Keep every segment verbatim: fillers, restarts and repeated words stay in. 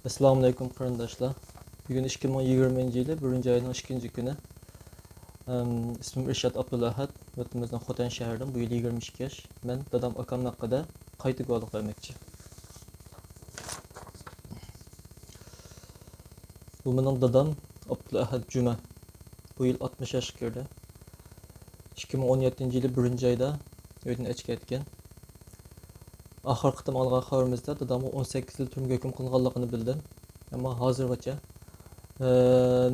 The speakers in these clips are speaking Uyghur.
ئەسسالامۇئەلەيكۇم قېرىنداشلار. بۈگۈن ئىككى مىڭ يىگىرمىنچى يىلى بىرىنچى ئاينىڭ ئىككىنچى كۈنى. ئىسمىم ئىرشات ئابدۇلئەھەد. ۋەتىنىمىزنىڭ خوتەن شەھىرىدىن. بۇ يىل يىگىرمە ئىككى ياش. مەن دادام، ئاكام ھەققىدە قايتا گۇۋاھلىق بەرمەكچى. بۇ مېنىڭ دادام ئابدۇلئەھەد جۈمە. بۇ يىل ئاتمىش ياشقا كىردى. ئىككى مىڭ ئون يەتتىنچى يىلى بىرىنچى ئايدا ئۆيدىن ئەچكەتكەن. ئاخىرقى قېتىم ئالغان خەۋىرىمىزدە دادامغا ئون سەككىز يىل تۈرمىگە ھۆكۈم قىلىنغانلىقىنى بىلدىم. ئەمما ھازىرغىچە، ئە،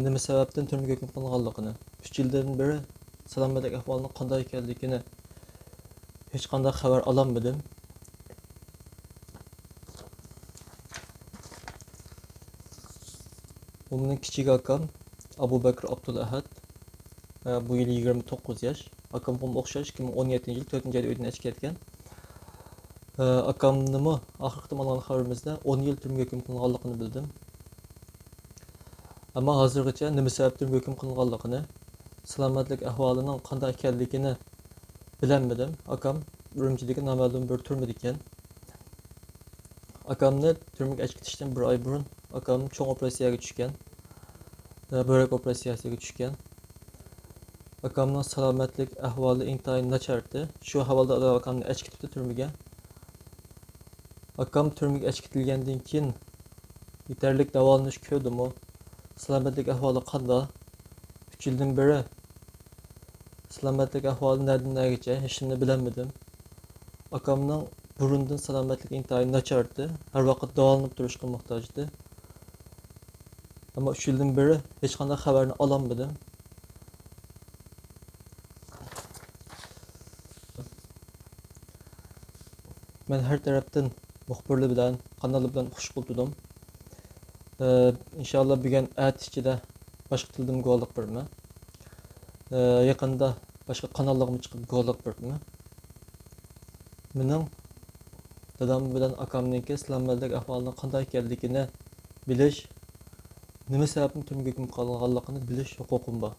نېمە سەۋەبتىن تۈرمىگە ھۆكۈم قىلىنغانلىقىنى، ئۈچ يىلدىن بېرى سالامەتلىك ئەھۋالىنىڭ قانداق ئىكەنلىكىنى ھېچقانداق خەۋەر ئالالمىدىم. بۇ مېنىڭ كىچىك ئاكام ئابۇبەكىر ئابدۇلئەھەد. ئە، بۇ يىل يىگىرمە توققۇز ياش. ئاكامغىمۇ ئوخشاش، ئىككى مىڭ ئون يەتتىنچى يىل تۆتىنچى ئايدا ئۆيدىن ئەچكەتكەن. ئە، ئاكامنىمۇ ئاخىرقى قېتىم ئالغان خەۋىرىمىزدە ئون يىل تۈرمىگە ھۆكۈم قىلىنغانلىقىنى بىلدىم. ئەمما ھازىرغىچە نېمە سەۋەبتىن ھۆكۈم قىلىنغانلىقىنى، سالامەتلىك ئەھۋالىنىڭ قانداق ئىكەنلىكىنى بىلەلمىدىم. ئاكام ئۈرۈمچىدىكى نامەلۇم بىر تۈرمىدە ئىكەن. ئاكامنى تۈرمىگە ئەچكىتىشتىن بىر ئاي بۇرۇن ئاكام چوڭ ئوپېراتسىيەگە چۈشكەن. بۆرەك ئوپېراتسىيەسىگە چۈشكەن. ئاكامنىڭ سالامەتلىك ئەھۋالى ئىنتايىن ناچارتى. شۇ ھاۋالدا ئاكامنى ئەچكىتىپتۇ تۈرمىگە. ئاكام تۈرمىگە ئەچكىتىلگەندىن كېيىن يېتەرلىك داۋالىنىش كۆردىمۇ؟ سالامەتلىك ئەھۋالى قانداق؟ ئۈچ يىلدىن بېرى سالامەتلىك ئەھۋالى نەدىن نەگىچە، ھېچنېمىنى بىلەلمىدىم. ئاكامنىڭ بۇرۇندىن سالامەتلىكى ئىنتايىن ناچارتى، ھەر ۋاقىت داۋالىنىپ تۇرۇشقا موھتاجتى. ئەمما ئۈچ يىلدىن بېرى ھېچقانداق خەۋەرنى ئالالمىدىم. مەن ھەر تەرەپتىن مۇخبىرلار بىلەن، قاناللار بىلەن ئۇقۇشۇپ ئولتۇردۇم. ئى، ئىنشاللا بۈگۈن، ئەتە ئىچىدە باشقا تىلدىمۇ گۇۋاھلىق بېرىمەن. ئى، يېقىندا باشقا قاناللارغىمۇ چىقىپ گۇۋاھلىق بېرىمەن. مېنىڭ دادام بىلەن ئاكامنىڭكى سالامەتلىك ئەھۋالىنىڭ قانداق ئىكەنلىكىنى بىلىش، نېمە سەۋەبتىن تۈرمىگە ھۆكۈم قىلىنغانلىقىنى بىلىش ھوقۇقۇم بار.